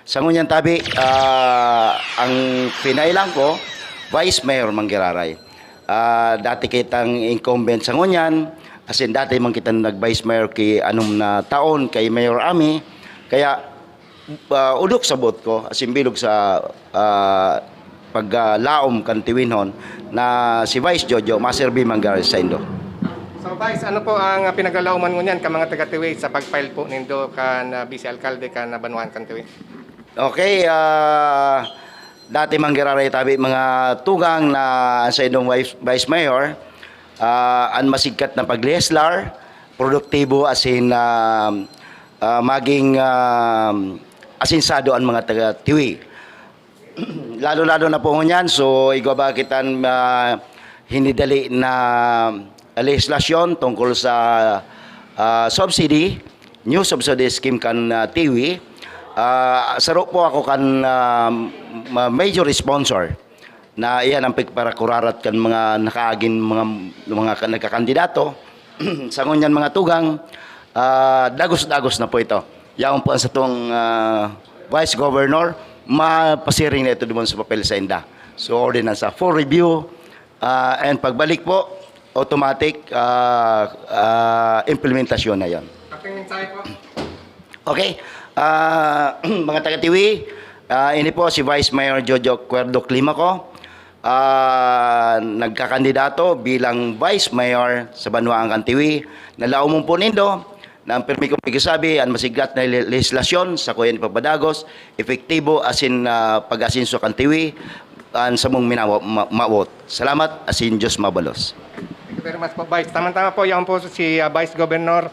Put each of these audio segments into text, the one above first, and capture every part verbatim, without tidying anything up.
Sa ngunyan tabi, ah, ang pinailang ko, Vice Mayor Manggiraray. Ah, dati kitang incumbent sa ngunyan, as in, dati man kitang nag-Vice Mayor ki anom na taon kay Mayor Ami. Kaya, ah, udok sa boot ko, as in, bilog sa, ah, paglaom kan Tiwinhon na si Vice Jojo maserbi man garo saindo. So, Vice, ano po ang, ah, pinaglalaoman ngunyan ka mga taga Tiwi sa pag-file po nindo kan, ah, Vice Alkalde kan, ah, Banwaan kan Tiwi? Okay, ah, dati man giraray tabi mga tugang na sa indong vice, vice mayor, ah, an masigkat na pagleheslar, produktibo asin, ah, ah, maging, ah, asinsado an mga taga Tiwi. Lalo-lalo na po ngunyan, so igwa ba kitan, ah, hinidali na lehislasyon tungkol sa, ah, subsidy, new subsidy scheme kan, ah, Tiwi. Ah, saro po ako kan, ah, ma-, major sponsor na iyan ang pagparakurarat kan mga nakaagin mga, mga ka-, nagkakandidato. Sa ngunyan mga tugang, ah, dagos-dagos na po ito. Yaon po ang satong, ah, Vice Governor, mapasiring na ito duman sa papel sa inda. So, ordinance sa full review, ah, and pagbalik po, automatic, ah, ah, implementasyon na yon. Kaping mensahe po. Okay, ah, mga taga Tiwi, ah, ini po si Vice Mayor Jojo Cuerdo Climaco, ah, nagkakandidato bilang Vice Mayor sa Banwaan kan Tiwi. Nalaomon po nindo na ang pirmi kong pagkasabi, an masiglat na le-, lehislasyon sa kuyan ipapadagos, epektibo asin, ah, pag-asenso kan Tiwi, an samong minawa-, ma-, mawot. Salamat asin Diyos mabalos. Thank you very much po, Vice. Tama-tama po, yan po si, ah, Vice Governor,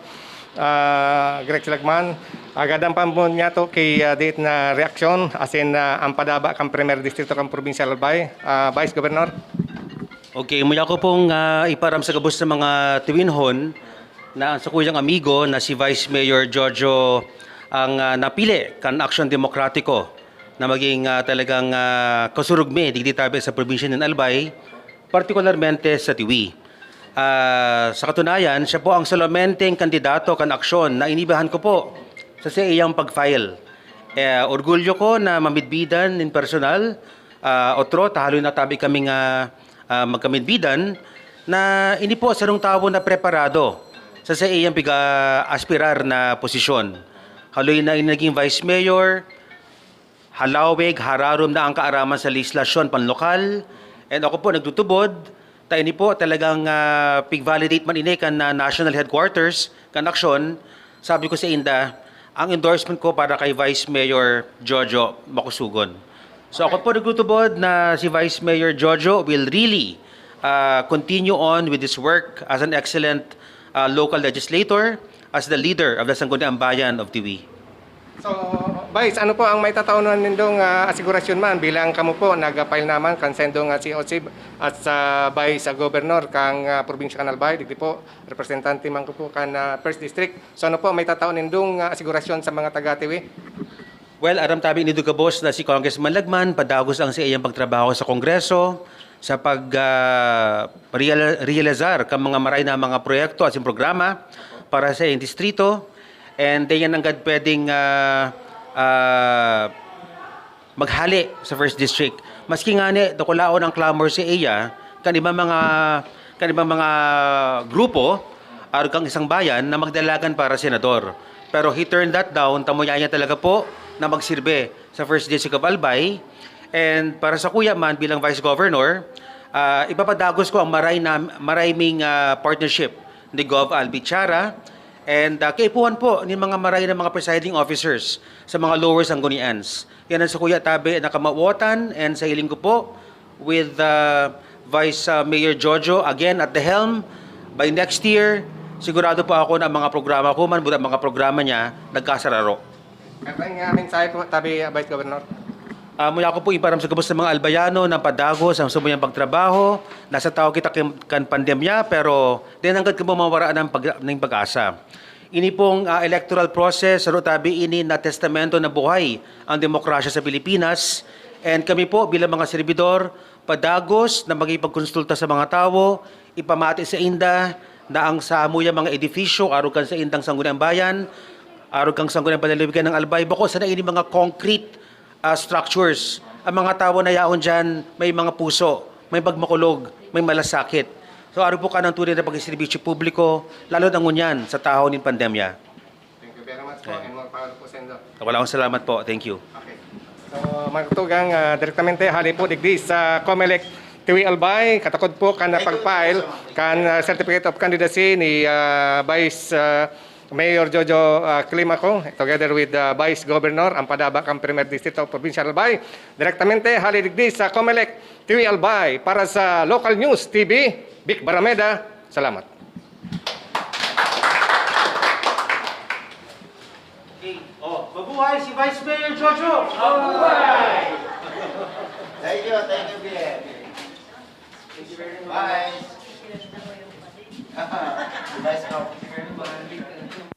ah, Grex Lagman. Agadan pa mo niya to kay, ah, date na reaksyon, as in, ah, ang padaba kan Primer Distrito kan Probinsya Albay. Ah, Vice Governor. Okay, muya ko pong, ah, iparam sa gabos sa mga Tiwinhon na ang sakuyang amigo na si Vice Mayor Jojo ang, ah, napili kan Aksyon Demokratiko na maging, ah, talagang, ah, kasurugmi digdi tabi sa probinsya nin Albay, partikularmente sa Tiwi. Ah, sa katunayan, siya po ang solomenteng kandidato kan Aksyon na inibahan ko po sa saiyang pag-file. Eh, orgulyo ko na mamidbidan nin personal, ah, otro, ta haloy na tabi kaming, ah, ah, magkamidbidan, na ini po sarong tawo na preparado sa saiyang piga-aspirar na posisyon. Haloy na ini naging vice mayor, halawig, hararom na ang kaaraman sa lehislasyon panlokal, and ako po nagtutubod, ta ini po talagang, ah, pig-validate man ini kan, ah, national headquarters, kan Aksyon, sabi ko sa inda, ang endorsement ko para kay Vice Mayor Jojo Makusugon. So ako po nagtutubod na si Vice Mayor Jojo will really, ah, continue on with his work as an excellent, ah, local legislator, as the leader of the Sangguniang Bayan of Tiwi. So, Vice, ano po ang maitataon nindong, ah, asigurasyon man bilang kamo po nag-file naman kan sendong, ah, C O C at sa Vice, ah, Governor kang, ah, probinsya kan Albay, digdi po, representante man ko po kan, ah, First District. So, ano po maitataon nindong, ah, asigurasyon sa mga taga Tiwi? Well, aram tabi nindo gabos na si Congressman Lagman padagos ang sa iyang pagtrabaho sa Kongreso sa pag, ah, real-, realizar kan mga maray na mga proyekto asin programa para sa iyang distrito. And di yan nanggad pwedeng, ah, ah, maghale sa First District. Maski ngani dakulaon ang clamor sa iya kan ibang mga, kan ibang mga grupo, arog kang isang bayan na magdalagan para senador. Pero he turned that down, ta muya niya talaga po na magsirbe sa First District of Albay. And para sakuya man bilang Vice Governor, ah, ipapadagos ko ang maray na, maray ming, ah, partnership ni Gov Albi Tiara and, ah, kaipuhan po ni mga maray na mga presiding officers sa mga lower Sanggunians. Yan ang sakuya tabi na kamawotan, and sa hiling ko po with, ah, Vice, ah, Mayor Jojo again at the helm, by next year, sigurado po ako na ang mga programa ko man, buta mga programa niya, nagkasararo. Kaping, ah, mensahe po, tabi, ah, Vice Governor. Ah, muya ko po iparam sa gabos sa mga Albayano na padagos ang samuyang pagtrabaho. Nasa tao kita kin-, kan pandemya, pero di nanggad kamo mawara ng pag-, ng pag-asa. Ini pong, ah, electoral process, saro tabi ini na testamento na buhay ang demokrasya sa Pilipinas. And kami po bilang mga servidor, padagos na magipagkonsulta sa mga tawo, ipamati sa inda na ang samuyang mga edifisyo, arog kan sa indang Sangguniang Bayan, arog kang Sangguniang Panlalawigan ng Albay, bako sana ini mga concrete ah, structures. Ang mga tawo na yaon diyan may mga puso, may magmakulog, may malasakit. So, aro po kanang tunay na pagserbisyo publiko, lalo na ngunyan sa tahaw nin pandemya. Thank you very much po. And more power po, Sendo. Wala akong salamat po. Thank you. Okay. So, mga katugang, ah, direktamente hali po digdi sa Comelec Tiwi Albay, katakod po kan pag-file kan ah, Certificate of Candidacy ni ah, Vice ah, Mayor Jojo ah, Climaco together with ah, Vice Governor Ampadaba kan Primer Distrito Provincial Albay. Direktamente hali digdi sa Comelec Tiwi Albay para sa Local News T V, Vic Barameda. Salamat. Okay. Oh, mabuhay si Vice Mayor Jojo! Thank you, thank you, B M. Thank you very much. Bye. Vice Mayor, thank you very much.